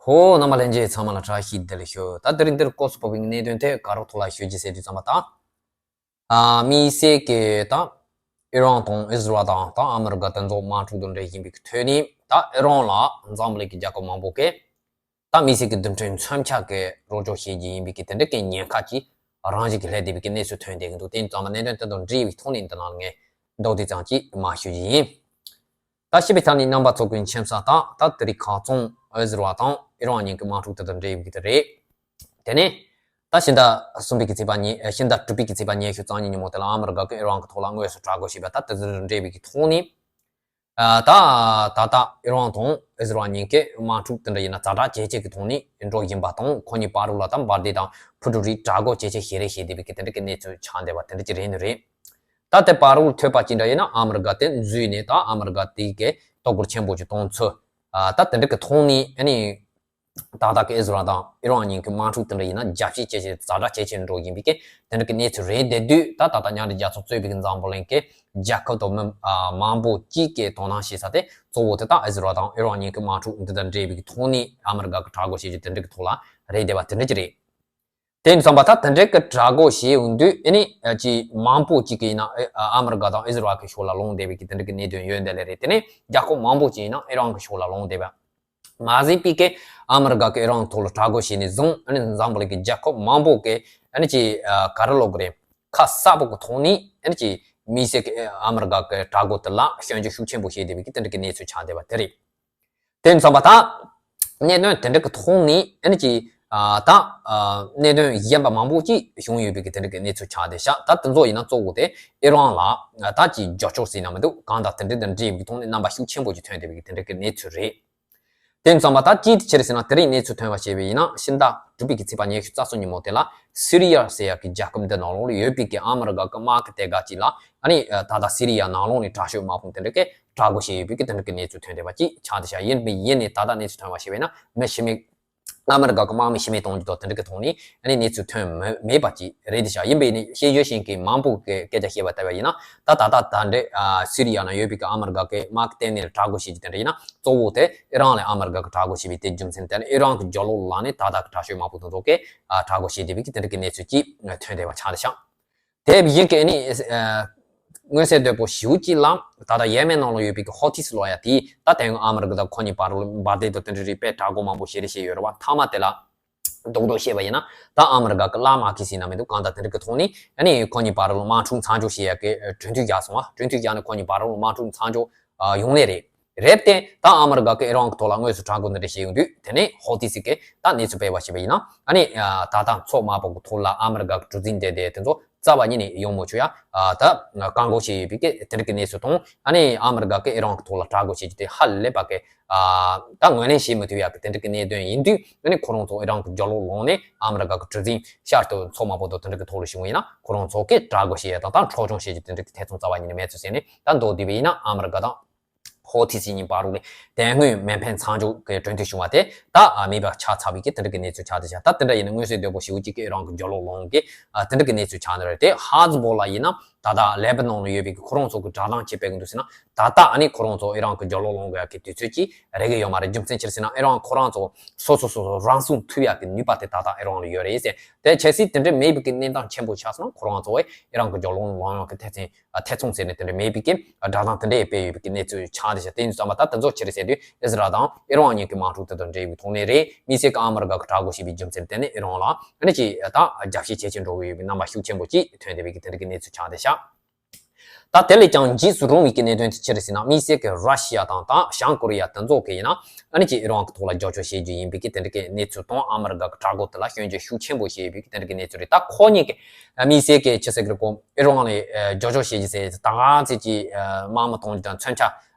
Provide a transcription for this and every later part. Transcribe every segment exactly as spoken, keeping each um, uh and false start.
ཧོ། རྣམ་པ་ལྷན་རྒྱས་ཚང་མ་ལ་བཀྲ་ཤིས་བདེ་ལེགས་ཞུ། ད་དེ་རིང་འདིར་སྐོར་སུ་བབས་པའི་གནད་དོན་དེ་ག་རོགས་ཐོག་ལ་ཞུ་རྒྱུ་ཟེར་དུས་ཙམ་པ་དང་། ཨ། དམིགས་བསལ་གྱི་ད་ཨི་རན་དང་ཨི་ཟི་རལ་དང་ད་ཨ་མི་རི་ཀ་དེ་ཚོ་དམག་འཁྲུག་དེ་འདྲ་ཡིན་པའི་ཐོག་ནས། ད་ཨི་རན་ལ་འཛམ་བུ་གླིང་གི་རྒྱལ་ཁབ་མང་པོ་གིས་ད་དམིགས་བསལ་གྱི་རྡུལ་ཕྲན་མཚོན་ཆ་གི་རོགས་སྐྱོར་བྱེད་རྒྱུ་ཡིན་པའི་གི་དེ་འདྲ་གི་ཉེན་ཁ་ཅིག་རང་བཞིན་གྱིས་སླེབས་བསྡད་པའི་གི་གནས་ཚུལ་ཐོན་བསྡད་ཀྱི་འདུག་དེ་ཡིན་ཙང་གནད་དོན་དེ་དང་འབྲེལ་བའི་ཐོག་ནས་འདི་ནང་ལ་ངས་མདོར་བསྡུས་ཙམ་ཅིག་མར་ཞུ་རྒྱུ་ཡིན། ད་ཞིབ་པའི་ཐད་ནས་རྣམ་པ་ཚོ་གི་མཁྱེན་གསལ་ལྟར། ད་དེ་རིང་ཁ་སང་ཨི་ཟི་རལ་དང་ཨི་རན་གཉིས་ཀྱི་དམག་འཁྲུག་དེ་དང་འབྲེལ་བའི་གི་དེ་རེད། དེ་ནས་ད་ཕྱི་ཟླ་གསུམ་པའི་གི་ཚེས་པ་ཉི་ཨ། ཕྱི་ཟླ་དྲུག་པའི་གི་ཚེས་པ་ཉི་ཤུ་རྩ་གཉིས་ཉིན་མོ་དེ་ལ་ཨ་མི་རི་ཀ་གིས་ཨི་རན་གྱི་ཐོག་ལ་དངོས་སུ་དྲག་རྒོལ་བྱས་པ། ད་དེ་དང་འབྲེལ་བའི་གི་ཐོག་ནས། ཨ། ད་ད་ལྟ་ཨི་རན་དང་ཨི་ཟི་རལ་གཉིས་ཀས་དམག་འཁྲུག་དེ་འདྲ་ཡིན་ན་ཛ་དྲག་ཇེ་ཆེ་གི་ཐོག་ནས་འགྲོ་བཞིན་པ་དང་། ཁོ་གཉིས་བར་དུ་ལ་ད་འབར་མདེལ་དང་འཕུར་གྲུ་རིགས་དྲག་རྒོལ་ཇེ་ཆེ་ཞིག་རེད་ཞེས་བསྡད་པའི་གི་དེ་འདྲ་གི་གནས་ཚུལ་ཆགས་བསྡད་པ་དེ་འདྲ་ཅིག་རེད་ནི་རེད། ད་དེ་བར་དུ་ཐོས་པ་ཅི་འདྲ་ཡིན་ན། ཨ་མི་རི་ཀ་དེ་འཛུལ་ནས་ད་ཨ་མི་རི་ཀ་དེ་གི་དོ་ཁུར་ཆེན་པོ་ཅིག་གཏོང་ཚུལ། ཨ། ད་དེ་འདྲ་གི་ཐོག་ནས། ཨ་ནི། ད་ལྟ་གི་ཨི་ཟི་རལ་དང་ཨི་རན་གཉིས་ཀྱི་དམག་འཁྲུག་དེ་འདྲ་ཡིན་ན་རྒྱ་ཆེ་ཇེ་ཆེ་ཛ་དྲག་ཇེ་ཆེ་འགྲོ་བཞིན་པའི་གི་དེ་འདྲ་གི་གནས་ཚུལ་རེད། དེ་དུས་ད་ད་ལྟ་མཉམ་འབྲེལ་རྒྱལ་ཚོགས་གཙོས་པའི་གི་འཛམ་བུ་གླིང་གི་རྒྱལ་ཁབ་དང་མི་ཨ་མང་པོ་གཅིག་གིས་དོ་སྣང་བྱེད་ས་དེ་གཙོ་བོ་དེ་ད་ཨི་ཟི་རལ་དང་ཨི་རན་གཉིས་ཀྱི་དམག་འཁྲུག་འདི་དང་འབྲེལ་བའི་གི་ཐོག་ནས་ཨ་མི་རི་ཀ་གི་དྲག་རྒོལ་བྱེད་རྒྱུ་དེ་འདྲ་གི་ཐོག་ལ་རེད་བསྡད་པ་དེ་འདྲ་ཅིག་རེད། དེ་ཡིན་ཙང་པ་ད་དེ་འདྲའི་གི་དྲག་རྒོལ་བྱས་ཡོང་དུས། ཨ་ནི་ཅིག་མང་པོ་ཅིག་གིས་ཡིན་ན་ཨ་ཨ་མི་རི་ཀ་དང་ཨི་ཟི་རལ་གི་ཕྱོགས་ལ་ལངས་བསྡད་པའི་གི་དེ་འདྲ་གི་གནད་དོན་ཡོད་འདི་ལས་རེད། དེ་ནས་རྒྱལ་ཁབ་མང་པོ་ཅིག་ཡིན་ན་ཨི་རན་གི་ཕྱོགས་ལ་ལངས་བསྡད་པ། མ་ཟད་པའི་གི་ཨ་མི་རི་ཀ་གི་ཨི་རན་ཐོག་ལ་དྲག་རྒོལ་བྱས་ནས་བཟུང་། ཨ་ནི་འཛམ་བུ་གླིང་གི་རྒྱལ་ཁབ་མང་པོ་གིས་ཨ་ནི་ཅིག་ཨ་ག་རེ་ལབ་དགོས་རེད། ཁ་གསལ་པོ་གི་ཐོག་ནས་ཨ་ནི་ཅིག་དམིགས་བསལ་གི་ཨ་མི་རི་ཀ་གི་དྲག་རྒོལ་དེ་ལ་སྐྱོན་བརྗོད་ཤུགས་ཆེན་པོ་བྱས་བསྡད་པའི་གི་དེ་འདྲ་གི་གནས་ཚུལ་ཆགས་བསྡད་པ་དེ་རེད། དེ་ཡིན་ཙང་པ་ད་གནད་དོན་དེ་འདྲ་གི་ཐོག་ནས་ཨ་ནི་ཅིག་ཨ་ད་ཨ་གནད་དོན་གཞན་པ་མང་པོ་ཅིག་བྱུང་ཡོད་པའི་གི་དེ་འདྲ་གི་གནས་ཚུལ་ཆགས་བསྡད་ཤག་ད་དེ་ཚོ་ཡིན་ན་གཙོ་བོ་དེ་ཨི་རན་ལ་ད་ཅིག་རྒྱབ་སྐྱོར་ཟེར་ན་མི་འདུག་གང་ལྟར་དེ་འདྲ་དང་འབྲེལ་བའི་གི་ཐོག་ནས་རྣམ་པ་ཤུགས་ཆེན་པོ་ཅིག་ཐོན་བསྡད་པའི་གི་དེ་འདྲ་གི་གནས་ཚུལ་རེད། དེ་ཡིན་ཙང་པ་ད་ཅིའི་ཕྱིར་ཟེར་ན། དེ་རིང་གནས་ཚུལ་ཐོན་པ་བྱས་པ་ཡིན་ན། ཕྱི་ཟླ་དྲུག་པའི་གི་ཚེས་པ་ཉི་ཤུ་རྩ་གསུམ་ཉིན་མོ་དེ་ལ་སི་རི་ཡ་ཟེར་ཡག་གི་རྒྱལ་ཁབ་འདི་ནང་ལོགས་ལ་ཡོད་པའི་གི་ཨ་མི་རི་ཀ་གི་དམག་གི་ཐད་ཀ་ཅིག་ལ། ཨ་ནི་ད་ལྟ་སི་རི་ཡ་ནང་ལོགས་ནས་དྲག་ཤོས་དམག་དཔུང་དེ་འདྲ་གིས་དྲག་རྒོལ་བྱས་ཡོད་པའི་གི་དེ་འདྲ་གི་གནས་ཚུལ་ཐོན་བསྡད་པ་ཅིག་ཆགས་བསྡད་ཤག་ཡིན་པས་ཡིན་ནས་ད་ལྟ་གནས་ཚུལ་ཐོན་པ་བྱས་པ་ཡིན་ན། མི་ཤི་རྨས། ཨ་མི་རི་ཀ་གི་དམག་མི་ཤི་རྨས་གཏོང་རྒྱུ་དང་དེ་འདྲ་གི་ཐོག་ནས་ཨ་ནི་གནས་ཚུལ་ཐོན་མེད་མེད་པ་ཅིག་རེད་བསྡད་ཤག་ཡིན་པས་ནི་ཤེས་ཡོན་ཅན་གྱི་མང་པོ་གིས་སྐད་ཆ་བཤད་པ་ལྟ་བ་ཡིན་ན། ད་ད་ལྟ་ད་འདྲའི་ཨ་སི་རི་ཡ་ནང་ཡོད་པའི་གི་ཨ་མི་རི་ཀ་གི་དམག་གི་ལྟེ་གནས་ལ་དྲག་རྒོལ་བྱེད་རྒྱུ་དེ་འདྲ་ཡིན་ན། གཙོ་བོ་དེ་ཨི་རན་ལ་ཨ་མི་རི་ཀ་གི་དྲག་རྒོལ་བྱས་པའི་དེ་རྒྱུ་མཚན་དེ་ནི་ཨི་རན་གྱི་རྒྱབ་ལོགས་ལ་ནི་ད་ལྟ་གི་དྲག་ཤོས་དམག་དཔུང་དེ་ཚོ་གིས་ཨ་དྲག་རྒོལ་བྱས་བསྡད་པའི་གི་དེ་འདྲ་གི་གནས་ཚུལ་ཅིག་ཐོན་བསྡད་པ་ཆགས་བསྡད་ཤག་དེ་བཞིན་གྱི་ཨ་ནི་ཨ་མངོན་གསལ་དོད་པོ་ཞེ་པོ་ཅིག་ལ། ད་ལྟ་ཡེ་མེན་ནང་ལ་ཡོད་པའི་གི་ཧོ་ཐིས་ལབ་ཡ་དེ། ད་དེ་སྔོན་ཨ་མི་རི་ཀ་དང་ཁོ་གཉིས་བར་ལ་འབར་མདེལ་དང་དེ་འདྲ་རིགས་དཔེ་དྲག་པོ་མང་པོ་བྱས་རེད་བྱས་ཡོད་རེད་བ། མཐའ་མ་དེ་ལ་རྡོག་རྡོག་བཤད་པ་ཡིན་ན། ད་ཨ་མི་རི་ཀ་གི་གླ་མ་ཁེལ་ཟེར་ན་མི་འདུག་གང་ལྟར་དེ་འདྲ་གི་ཐོག་ནས་ཨ་ནི་ཁོ་གཉིས་བར་ལ་དམག་འཁྲུག་མཚམས་འཇོག་བྱེད་ཡ་གི་གྲོས་མཐུན་བཞག་སོང་བ། གྲོས་མཐུན་བཞག་ནས་ཁོ་གཉིས་བར་ལ་དམག་འཁྲུག་མཚམས་འཇོག་ཨ་ཡོང་ལེ་རེད། རེད་དེ། ད་ཨ་མི་རི་ཀ་གིས་ཨི་རན་གྱི་ཐོག་ལ་དངོས་སུ་དྲག་རྒོལ་འདི་འདྲ་བྱས་ཡོང་དུས། དེ་ནས་ཧོ་ཐིས་གིས་ད་གནས་ཚུལ་སྤེལ་བ་བྱས་པ་ཡིན་ན། ཨ་ནི་ད་ལྟ་མཚོ་དམག་དཔུང་གི་ཐོག་ལ་ཨ་མི་རི་ཀ་གི་གྲུ་གཟིངས་དེ་དེ་དེ་ཚོ་རྩ་བ་ཉིད་ནས་ཡོང་མ་བཅུག་ཡ། ཨ་ད་བཀག་འགོག་བྱས་ཡོད་པའི་གི་དེ་འདྲ་གི་གནས་ཚུལ་དང་། ཨ་ནི་ཨ་མི་རི་ཀ་གིས་ཨི་རན་གྱི་ཐོག་ལ་དྲག་རྒོལ་བྱེད་རྒྱུ་དེ་ཧ་ལས་པ་གི་ཨ་ད་ངོས་ལེན་བྱེད་མི་ཐུབ་ཡ་གི་དེ་འདྲ་གི་གནད་དོན་ཡིན་དུས། ཨ་ནི་ཁོ་རང་ཚོ་ཨི་རན་གྱི་རྒྱབ་ལོགས་ལངས་ནས་ཨ་མི་རི་ཀ་གི་གྲུ་གཟིངས་ཤར་དུ་མཚོ་དམག་དཔུང་དང་དེ་འདྲ་གི་ཐོག་ལ་བྱུང་བ་ཡིན་ན། ཁོ་རང་ཚོ་གིས་དྲག་རྒོལ་བྱེད་ཡ་དང་ད་འཕྲོག་བཅོམ་བྱེད་རྒྱུ་དེ་འདྲ་གི་ཐེ་ཚོམ་རྩ་བ་ཉིད་ནས་མེད་ཚུལ་ཟེར་ནས། ད་མདོར་བསྡུས་པ་ཡིན་ན་ཨ་མི་རི་ཀ་དང་ཧོ་ཐིས་གཉིས་བར་ལ་དེ་སྔོན་མེ་འཕེན་མཚམས་འཇོག་གི་གྲོས་མཐུན་བྱུང་བ་དེ་ད་ཨ་མེད་པ་ཆགས་ཚར་བའི་གི་དེ་འདྲ་གི་གནས་ཚུལ་ཆགས་བསྡད་ཤག་ད་དེ་འདྲ་ཡིན་ན་མངོན་གསལ་དོད་པོ་ཞེ་པོ་ཅིག་གིས་ཨི་རན་གྱི་རྒྱབ་ལོགས་ལངས་གི་ཨ་དེ་འདྲ་གི་གནས་ཚུལ་ཆགས་ནི་རེད། དེ་ཧ་ཛི་བོ་ལ་ཡིན་ན་ད་ལྟ་ལེ་བྷ་ནོན་ལ་ཡོད་པའི་གི་ཁོ་རང་ཚོ་གིས་བསྒྲགས་གཏམ་ཅིག་སྤེལ་གི་འདུག་ཟེར་ན། ད་ལྟ་ཨ་ནི་ཁོ་རང་ཚོ་ཨི་རན་གྱི་རྒྱབ་ལོགས་ལངས་དགོས་ཡ་གི་དུས་ཚོད་ཅིག་རག་གི་ཡོད་མ་རེད། རྒྱུ་མཚན་ཅི་རེད་ཟེར་ན། ཨི་རན་ཁོ་རང་ཚོ་སོ་སོ་སོ་སོ་རང་སྲུང་ཐུབ་ཡ་གི་ནུས་པ་དེ་ད་ལྟ་ཨི་རན་ལ་ཡོད་རེད་ཟེར། དེ་གལ་སྲིད་དེ་འདྲ་མེད་པའི་གི་གནས་སྟངས་ཆེན་པོ་ཆགས་སོང་ན། ཁོ་རང་ཚོ་ཨི་རན་གྱི་རྒྱབ་ལོགས་ལངས་ཡ་གི་ཐེ་ཚོམ། ཨ་ཐེ་ཚོམ་ཟེར་ནས་དེ་འདྲ་མེད་པའི་གི་བསྒྲགས་གཏམ་དེ་འདྲ་ཡང་སྤེལ་ཡོད་པའི་གི་གནས་ཚུལ་ཆགས་བསྡད་ཤག་དེ་ཡིན་ཙང་པ་ད་དེ་ཚོ་ཅི་རེད་ཟེར་དུས། ཨི་ཟི་རལ་དང་ཨི་རན་གཉིས་ཀྱི་དམག་འཁྲུག་དེ་དང་འབྲེལ་བའི་ཐོག་ནས་རེད། དམིགས་བསལ་གྱི་ཨ་མི་རི་ཀ་གིས་དྲག་རྒོལ་བྱས་པའི་རྒྱུ་མཚན་དེ་ནི་ཨི་རན་ལ་ཨ་ནི་ཅིག་ད་རྒྱབ་བཤིག་ཇེ་ཆེ་འགྲོ་གི་ཡོད་པའི་རྣམ་པ་ཤུགས་ཆེན་པོ་ཅིག་ཐོན་བསྡད་པའི་གི་དེ་འདྲ་གི་གནས་ཚུལ་ཆགས་བསྡད་ཤག་ད་དེ་ལས་ཀྱང་འཇིགས་སུ་རུང་བའི་གི་གནད་དོན་དེ་ཅི་རེད་ཟེར་ན། དམིགས་བསལ་གྱི་ར་ཤི་ཡ་དང་ད་བྱང་ཀོ་རི་ཡ་དེ་ཚོ་གིས་ཡིན་ན་ཨ་ནི་ཅིག་ཨི་རན་གྱི་ཐོག་ལ་རྒྱབ་སྐྱོར་བྱེད་རྒྱུ་ཡིན་པའི་གི་དེ་འདྲ་གི་གནས་ཚུལ་དང་། ཨ་མི་རི་ཀ་གིས་དྲག་རྒོལ་དེ་ལ་སྐྱོན་བརྗོད་ཤུགས་ཆེན་པོ་བྱེད་ཡོད་པའི་གི་དེ་འདྲ་གི་གནས་ཚུལ་རེད། ད་ཁོ་གཉིས་ཀྱིས་དམིགས་བསལ་གྱི་ཅི་ཟེར་གི་རེད་གོ། ཨི་རན་ལ་རྒྱབ་སྐྱོར་བྱེད་རྒྱུ་ཟེར་ད་ག་ཚོད་ཅིག་དམག་མི་གཏོང་རྒྱུ་དང་མཚོན་ཆ་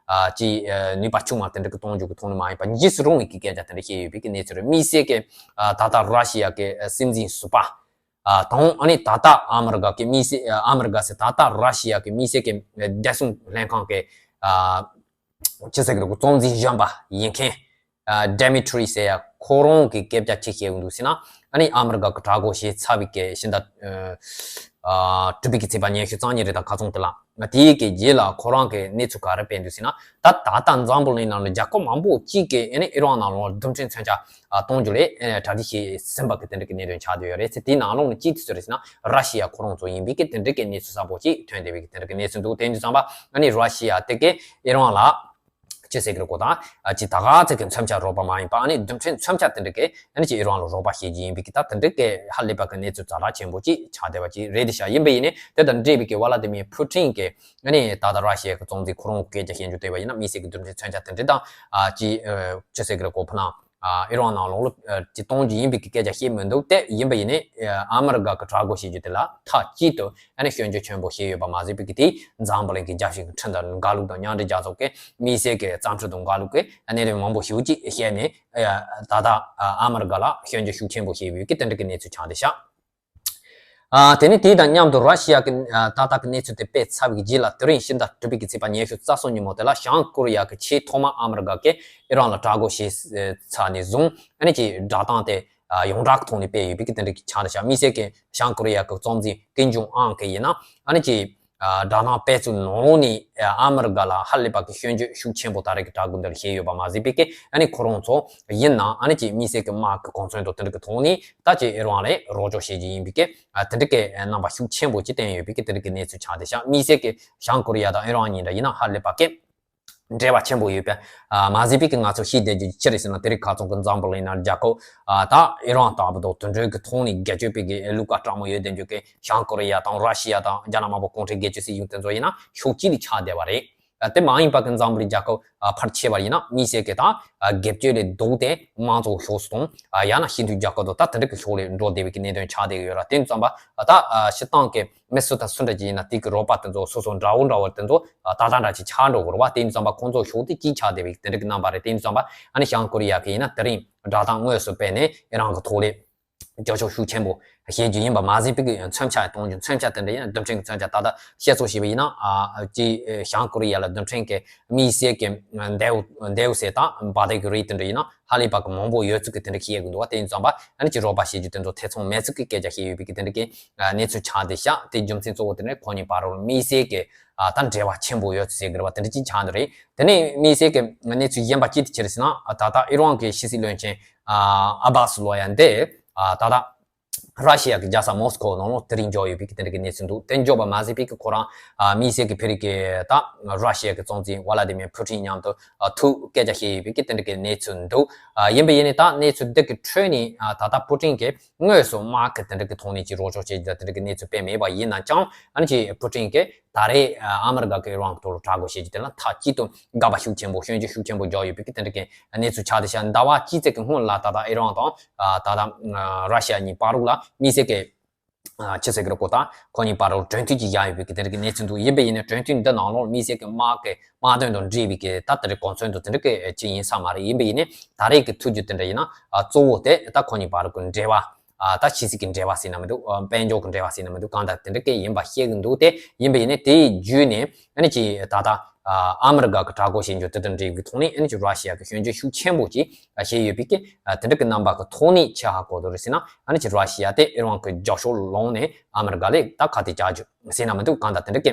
ཅིག་ནུས་པ་ཆུང་བ་དེ་འདྲ་གི་གཏོང་རྒྱུ་གི་ཐོག་ནས་མ་ཡིན་པ། འཇིགས་སུ་རུང་བའི་གི་སྐད་ཆ་དེ་འདྲ་བཤད་ཡོད་པའི་གི་གནས་ཚུལ་རེད། དམིགས་བསལ་གྱི་ད་ལྟ་ར་ཤི་ཡ་གི་སྲིད་འཛིན་ཟུར་པ་ཨ་དང་། ཨ་ནི་ད་ལྟ་ཨ་མི་རི་ཀ་གི་དམིགས་བསལ་ཨ་མི་རི་ཀ་ཟེར། ད་ལྟ་ར་ཤི་ཡ་གི་དམིགས་བསལ་གྱི་བདེ་སྲུང་ལྷན་ཁང་གི་ཨ་ཅི་ཟེར་གི་རེད་གོ། གཙོ་འཛིན་གཞོན་པ་ཡིན་མཁན་ཨ་ཌི་མི་ཊི་རི་ཟེར་ཡ་ ཁོ་རང་གི་སྐད་ཆ་ཅི་བཤད་ཡོད་འདུག་ཟེར་ན། ཨ་ནི་ཨ་མི་རི་ཀ་གི་དྲག་རྒོལ་བྱས་ཚར་བའི་གི་ཕྱི་ཟླ་ཨ་དྲུག་པའི་གི་ཚེས་པ་ཉི་ཤུ་རྩ་གཉིས་རེད་དང་ཁ་སང་དེ་ལ། དེའི་གི་རྗེས་ལ་ཁོ་རང་གི་གནས་ཚུལ་ག་རེ་སྤེལ་འདུག་ཟེར་ན། ད་ད་ལྟ་འཛམ་བུ་གླིང་ནང་ལ་རྒྱལ་ཁབ་མང་པོ་གཅིག་གིས་ཨ་ནི་ཨི་རན་ནང་ལ་རྡུལ་ཕྲན་མཚོན་ཆ་ཨ་གཏོང་རྒྱུ་ལ་ཨ་ནི་གྲ་སྒྲིག་བྱས་ཟིན་པ་གི་དེ་འདྲ་གི་གནད་དོན་ཆགས་བསྡད་ཡོད་རེད། དེའི་ནང་ལོགས་ནས་གཅིག་དེ་ཚོ་རེད་ཟེར་ན། ར་ཤི་ཡ་ཁོ་རང་ཚོ་ཡིན་པའི་གི་དེ་འདྲ་གི་གནས་ཚུལ་གསལ་པོ་ཅིག་ཐོན་བསྡད་པའི་གི་དེ་འདྲ་གི་གནས་ཚུལ་འདུག་དེ་འདྲ་ཙམ་པ་ཨ་ནི་ར་ཤི་ཡ་དེ་གིས་ཨི་རན་ལ་ཅི་ཟེར་གི་རེད་གོ། ད་ཨ་ཅི་ད་ག་ཚད་ཀྱི་མཚོན་ཆ་རག་པ་མ་ཡིན་པ། ཨ་ནི་རྡུལ་ཕྲན་མཚོན་ཆ་དེ་འདྲ་གི་ཨ་ནི་ཅི་ཨི་རན་ལ་རོགས་པ་བྱེད་རྒྱུ་ཡིན་པའི་གི་ད་དེ་འདྲ་གི་ཧ་ལས་པ་གི་གནས་ཚུལ་ཛ་དྲག་ཆེན་པོ་ཅིག་ཆགས་བསྡད་པ་ཅིག་རེད་དེ་ཤག་ཡིན་པ་ཡིན་ནའི་དེ་དང་འབྲེལ་བའི་གི་ཝ་ལ་ཏི་མིར་ཕུ་ཊིན་གི་ཨ་ནི་ད་ལྟ་ར་ཤི་ཡ་གི་གཙོ་འཛིན་ཁོ་རང་སྐད་ཆ་བཤད་རྒྱུ་དེ་བ་ཡིན་ན། དམིགས་བསལ་གི་རྡུལ་ཕྲན་མཚོན་ཆ་དེ་འདྲ་དང་ཨ་ཅི་ཨ་ཅི་ཟེར་གི་རེད་གོ། ཕུ་ནང་ཨ་ཨི་རན་ནང་ལོགས་ལ་ཨ་ཅི་གཏོང་རྒྱུ་ཡིན་པའི་གི་སྐད་ཆ་བཤད་མི་འདུག་དེ་ཡིན་པ་ཡིན་ནའི་ཨ་ཨ་མི་རི་ཀ་གི་དྲག་རྒོལ་བྱེད་རྒྱུ་དེ་ལ་མཐའ་གཅིག་ཏུ་ཨ་ནི་སྐྱོན་བརྗོད་ཆེན་པོ་བྱས་ཡོད་པ་མ་ཟད་པའི་གི་དེ་འཛམ་བུ་གླིང་གི་རྒྱལ་སྤྱིའི་ཁྲིམས་དང་འགལ་ལུགས་དང་མཉམ་འབྲེལ་རྒྱལ་ཚོགས་ཀྱི་དམིགས་བསལ་གི་བརྩམས་ཆོས་དང་འགལ་ལུགས་ཀྱི་གནད་དོན་མང་པོ་ཞེ་པོ་ཅིག་བཤད་ནས། ཨ་ད་ལྟ་ཨ་ཨ་མི་རི་ཀ་ལ་སྐྱོན་བརྗོད་ཤུགས་ཆེན་པོ་བྱས་ཡོད་ཀྱི་དེ་འདྲ་གི་གནས་ཚུལ་ཆགས་བསྡད་ཤག་ཨ་དེ་ནས་དེ་དང་མཉམ་དུ་ར་ཤི་ཡ་གི་ཨ་ད་ལྟ་གི་གནས་ཚུལ་དེ་སྤེལ་ཚར་བའི་རྗེས་ལ། དེ་རིང་ཕྱི་ཟླ་དྲུག་པའི་གི་ཚེས་པ་ཉི་ཤུ་རྩ་གསུམ་ཉིན་མོ་དེ་ལ་བྱང་ཀོ་རི་ཡ་གི་ཆེས་ཐོག་མ་ཨ་མི་རི་ཀ་གིས་ཨི་རན་ལ་དྲག་རྒོལ་བྱས་ཚར་ནས་བཟུང་ཨ་ནི་ཅིག་བསྒྲགས་གཏམ་དེ་ཨ་ཡོངས་གྲགས་ཀྱི་ཐོག་ནས་སྤེལ་ཡོད་པའི་གི་དེ་འདྲ་གི་ཆགས་བསྡད་ཤག་དམིགས་བསལ་གི་བྱང་ཀོ་རི་ཡ་གི་གཙོ་འཛིན་ཀིམ་ཇོང་ཨན་གིས་ཡིན་ན་ཨ་ནི་ཅིག་ཨ་བསྒྲགས་གཏམ་སྤེལ་ཚུལ་ནང་ལོགས་ནས་ཨ་ཨ་མི་རི་ཀ་ལ་ཧ་ལས་པ་གི་སྐྱོན་བརྗོད་ཤུགས་ཆེན་པོ་ད་རེས་ཀྱི་དྲག་རྒོལ་འདིར་བྱས་ཡོད་པ་མ་ཟད་པའི་གི་ཨ་ནི་ཁོ་རང་ཚོ་ཡིན་ནའང་ཨ་ནི་ཅིག་དམིགས་བསལ་གི་དམག་གི་གོ་མཚོན་དང་དེ་འདྲ་གི་ཐོག་ནས་ད་ཅིག་ཨི་རན་ལ་རོགས་སྐྱོར་བྱེད་རྒྱུ་ཡིན་པའི་གི་ཨ་དེ་འདྲ་གི་རྣམ་པ་ཤུགས་ཆེན་པོ་ཅིག་བསྟན་ཡོད་པའི་གི་དེ་འདྲ་གི་གནས་ཚུལ་ཆགས་བསྡད་ཤག་དམིགས་བསལ་གི་བྱང་ཀོ་རི་ཡ་དང་ཨི་རན་གཉིས་འདྲ་ཡིན་ན་ཧ་ལས་པ་གི་འབྲེལ་བ་ཆེན་པོ་ཡོད་པ་མ་ཟད་པའི་གི་ང་ཚོ་ཤེས་བསྡད་རྒྱུ་ཅི་རེད་ཟེར་ན། དེ་རིང་ཁ་སང་གི་འཛམ་བུ་གླིང་ནང་རྒྱལ་ཁབ་ཨ་ད་ཨི་རན་ལྟ་བུ་དང་དེ་འདྲའི་གི་ཐོག་ནས་རྒྱལ་སྤྱིའི་གི་ལུགས་ཀ་སྤྲང་མོ་ཡོད་བསྡད་རྒྱུ་གི་བྱང་ཀོ་རི་ཡ་དང་ར་ཤི་ཡ་དང་རྒྱ་ནག་དམར་པོ་གུང་ཁྲན་སྒེར་གཅོད་སྲིད་གཞུང་དེ་ཚོ་ཡིན་ན་ཕྱོགས་གཅིག་ལ་ཆགས་བསྡད་པ་རེད། ཨ་དེ་མ་ཡིན་པ་གི་འཛམ་བུ་གླིང་རྒྱལ་ཁབ་ཨ་ཕལ་ཆེ་བ་ཡིན་ན་དམིགས་བསལ་གི་ད་ཨ་སྒེར་གཅོད་ལས་ལྡོག་སྟེ་དམངས་གཙོ་ཕྱོགས་སུ་དང་ཨ་ཡང་ན་སྤྱི་མཐུན་རྒྱལ་ཁབ་དང་ད་དེ་འདྲ་གི་ཕྱོགས་ལ་འགྲོ་བསྡད་པའི་གི་གནད་དོན་ཆགས་བསྡད་ཀྱི་ཡོད་ར། དེ་ཙམ་པ་ཨ་ད་ཨ་སྤྱིར་བཏང་གི་མི་སུ་དང་སུ་འདྲ་ཅིག་ཡིན་ན་དེ་གི་རོགས་པ་དེ་ཚོ་སོ་སོ་འདྲ་བོ་འདྲ་བོ་དེ་ཚོ་ཨ་ད་ལྟ་འདྲ་ཅིག་ཆགས་འགྲོ་གི་རེད་བ། དེ་ཙམ་པ་ཁོང་ཚོ་ཕྱོགས་དེ་གཅིག་ཆགས་བསྡད་པའི་གི་དེ་འདྲ་གི་རྣམ་པ་རེད། དེ་ཙམ་པ་ཨ་ནི་བྱང་ཀོ་རི་ཡ་གི་ཡིན་ན་དེ་རིང་བསྒྲགས་གཏམ་དངོས་སུ་སྤེལ་ནས་ཨི་རན་གི་ཐོག་ལ་རྒྱབ་སྐྱོར་ཤུགས་ཆེན་པོ་བྱེད་རྒྱུ་ཡིན་པ་མ་ཟད་པའི་གི་མཚོན་ཆ་གཏོང་རྒྱུ། མཚོན་ཆ་དེ་འདྲ་ཡིན་ན་རྡུལ་ཕྲན་གི་མཚོན་ཆ། ད་ལྟ་བཤད་ཚོད་བྱས་པ་ཡིན་ན་ཨ་ཅི་བྱང་ཀོ་རི་ཡ་ལ་རྡུལ་ཕྲན་གི་དམིགས་བསལ་གི་མདེའུ་མདེའུ་ཟེར་དང་བ་དན་གི་རིགས་དེ་འདྲ་ཡིན་ན་ཧ་ལས་པ་གི་མང་པོ་ཡོད་ཚུལ་གི་དེ་འདྲ་བཤད་གི་འདུག་བ། དེ་ཡིན་ཙམ་པ་ཨ་ནི་ཅི་རོགས་པ་བྱེད་རྒྱུ་དེ་ཚོ་ཐེ་ཚོམ་མེད་ཚུལ་གི་སྐད་ཆ་བཤད་ཡོད་པའི་གི་དེ་འདྲ་གི་གནས་ཚུལ་ཆགས་བསྡད་ཤག་དེ་རྒྱུ་མཚན་གཙོ་བོ་དེ་ནི་ཁོ་གཉིས་བར་ལ་དམིགས་བསལ་གི་ཨ་ད་འབྲེལ་བ་ཆེན་པོ་ཡོད་ཚུལ་ཟེར་གི་རེད་བ། དེ་འདྲ་ཅིག་ཆགས་འདུག་རེད། དེ་ནས་དམིགས་བསལ་གི་གནས་ཚུལ་གཞན་པ་གཅིག་དེ་ཅི་རེད་ཟེར་ན། ཨ་ད་ལྟ་ཨི་རན་གི་ཕྱི་སྲིད་བློན་ཆེན་ཨ་ཨ་བྷ་སི་ལོ་ཡ་འདི་ཨ་ད་ལྟ་ར་ཤི་ཡ་གི་རྒྱལ་ས་མོ་སི་ཁོ་ནང་ལོགས་དེ་རིང་འབྱོར་ཡོད་པའི་གི་དེ་འདྲ་གི་གནས་ཚུལ་འདུག་དེ་འབྱོར་བ་མ་ཟད་པའི་གི་ཁོ་རང་ཨ་དམིགས་བསལ་གི་ཕ་རི་གི་ད་ར་ཤི་ཡ་གི་གཙོ་འཛིན་ཝ་ལ་དི་མིར་ཕུ་ཊིན་མཉམ་དུ་ཨ་ཐུག་སྐད་ཆ་བཤད་ཡོད་པའི་གི་དེ་འདྲ་གི་གནས་ཚུལ་འདུག་ཨ་ཡིན་པ་ཡིན་ནའི་ད་གནས་ཚུལ་འདི་གི་ཁྲོད་ནས་ཨ་ད་ལྟ་ཕུ་ཊིན་གི་དངོས་སུ་དམག་གི་དེ་འདྲ་གི་ཐོག་ནས་ཀྱི་རོགས་སྐྱོར་བྱེད་རྒྱུ་དེ་འདྲ་གི་གནས་ཚུལ་སྤེལ་མེད་པ་ཡིན་ན་ཀྱང་། ཨ་ནི་ཀྱི་ཕུ་ཊིན་གི་ད་རེས་ཨ་མི་རི་ཀ་གི་ཨི་རན་གི་ཐོག་ལ་དྲག་རྒོལ་བྱེད་རྒྱུ་དེ་ལ་མཐའ་གཅིག་ཏུ་དགག་པ་ཤུགས་ཆེན་པོ། སྐྱོན་བརྗོད་ཤུགས་ཆེན་པོ་བརྒྱབ་ཡོད་པའི་གི་དེ་འདྲ་གི་གནས་ཚུལ་ཆགས་བསྡད་ཤག་ཟླ་བ་གཅིག་ཙམ་གི་སྔོན་ལ་ད་ལྟ་ཨི་རན་དང་ཨ་ད་ལྟ་ཨ་ར་ཤི་ཡ་གཉིས་བར་ལ་དམིགས་བསལ་གི་ཨ་ཆི་ཟེར་གི་རེད་གོ། ད་ཁོ་གཉིས་བར་ལ་གྲོས་མཐུན་ཅིག་བཞག་ཡོད་པའི་གི་དེ་འདྲ་གི་གནས་ཚུལ་འདུག་ཡིན་པ་ཡིན་ན་གྲོས་མཐུན་འདི་ནང་ལོགས་དམིགས་བསལ་གི་དམག་གི་དམག་དོན་དང་འབྲེལ་བའི་གི་ད་དེ་འདྲའི་གོ་མཚོན་དང་དེ་འདྲ་གི་ཅིག་ཡིན་ས་མ་རེད། ཡིན་པ་ཡིན་ནའི་ད་རེས་གི་ཐུག་རྒྱུ་དེ་འདྲ་ཡིན་ན་ཨ་གཙོ་བོ་དེ་ད་ཁོ་གཉིས་བར་གི་འབྲེལ་བ། ཨ་ད་ཕྱི་སྲིད་ཀྱི་འབྲེལ་བ་ཟེར་ན་མི་འདུག་ཨ་དཔལ་འབྱོར་གྱི་འབྲེལ་བ་ཟེར་ན་མི་འདུག་གང་ལྟར་དེ་འདྲ་གི་ཡིན་པ་ཤེས་ཀྱི་འདུག་དེ་ཡིན་པ་ཡིན་ནའི་དེའི་བརྒྱུད་ནས་ཨ་ནི་ཅིག་ད་ལྟ་ཨ་ཨ་མི་རི་ཀ་གི་དྲག་རྒོལ་བྱེད་རྒྱུ་དེ་དང་འབྲེལ་བའི་ཐོག་ནས་ཨ་ནི་ཅིག་ར་ཤི་ཡ་གི་སྐྱོན་བརྗོད་ཤུགས་ཆེན་པོ་ཅིག་ཨ་བྱས་ཡོད་པའི་གི་ཨ་དེ་འདྲ་གི་རྣམ་པ་གི་ཐོག་ནས་ཆི་ཧ་གོ་དོ་རེད་ཟེར་ན། ཨ་ནི་ཅིག་ར་ཤི་ཡ་དེ་ཨི་རན་གི་རྒྱབ་ཕྱོགས་ལ་ལངས་ནས་ཨ་མི་རི་ཀ་ལ་ད་ཁ་གཏད་བཅག་རྒྱུ་ཟེར་ན་མི་འདུག་གང་ལྟར་དེ་འདྲ་གི་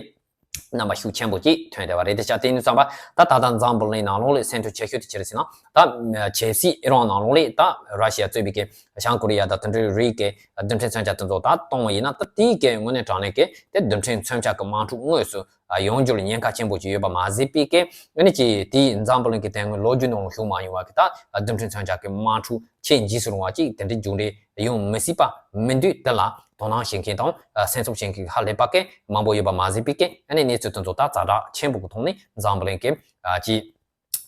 རྣམ་པ་ཤུགས་ཆེན་པོ་ཅིག་ཐོན་བསྡད་པ་རེད། དེ་ཆ་དེ་ནི་བསམ་པ་ད་ད་ལྟ་འཛམ་བུ་གླིང་ནང་ལོགས་ལ་སེམས་ཁྲལ་ཆེ་ཤོས་དེ་ཅི་རེད་ཟེར་ན། ད་ཆབ་སྲིད་ཨི་རན་ནང་ལོགས་ལ་ད་ར་ཤི་ཡ་གཙོས་པའི་གི་བྱང་ཀོ་རི་ཡ་དང་དེ་འདྲའི་རིགས་ཀྱི་རྡུལ་ཕྲན་མཚོན་ཆ་དེ་ཚོ་ད་གཏོང་བ་ཡིན་ན། ད་དེའི་གི་དངོས་གནས་དྲང་གནས་ཀྱི་དེ་རྡུལ་ཕྲན་མཚོན་ཆ་གི་དམག་འཁྲུག་དངོས་སུ་ཡོང་རྒྱུ་ལ་ཉེན་ཁ་ཆེན་པོ་ཅིག་ཡོད་པ་མ་ཟད་པའི་གི་ཨ་ནི་ཅིག་དེའི་འཛམ་བུ་གླིང་གི་དེ་སྔོན་ལོ་རྒྱུས་ནང་ལ་བྱུང་མ་མྱོང་བ་གི་ད་རྡུལ་ཕྲན་མཚོན་ཆ་གི་དམག་འཁྲུག་ཆེས་འཇིགས་སུ་རུང་བ་ཅིག་དེ་འདྲའི་མཇུག་འབྲས་ཡོང་མི་སྲིད་པ་མི་འདུག་དེ་ལ་དོ་སྣང་བྱེད་མཁན་དང་སེམས་འཚབ་བྱེད་མཁན་ཧ་ལས་པ་གི་མང་པོ་ཡོད་པ་མ་ཟད་པའི་གི་ཨ་ནི་གནས་ཚུལ་དེ་ཚོ་ད་ཛ་དྲག་ཆེན་པོ་གི་ཐོག་ནས་འཛམ་བུ་གླིང་གི་ཨ་ཅིག་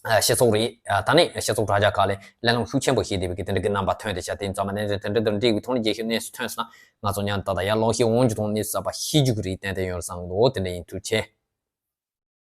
ཨ་སྤྱི་ཚོགས་རེད། ཨ་ད་ནི་སྤྱི་ཚོགས་དྲ་རྒྱ་ཁག་ལ་གླེང་སློང་ཤུགས་ཆེན་པོ་བྱས་བསྡད་པའི་གི་དེ་འདྲ་གི་རྣམ་པ་ཐོན་བསྡད་ཤག་དེ་ཙམ་པ་ནས་རེད། དེ་འདྲ་དང་འབྲེལ་བའི་ཐོག་ནས་རྒྱལ་ཤོས་གནས་ཚུལ་ཐོན་སོང་ན་ང་ཚོ་མཉམ་དུ་ད་ལྟ་ཡར་ལོག་ཤེས་འོང་རྒྱུ་དང་གནས་ཚུལ་གསར་པ་ཤེས་རྒྱུ་གི་རེད། ཏན་ཏན་ཡོང་བསམ་གི་འདུག་དེ་འདྲ་ཡིན། ཐུགས་རྗེ་ཆེ།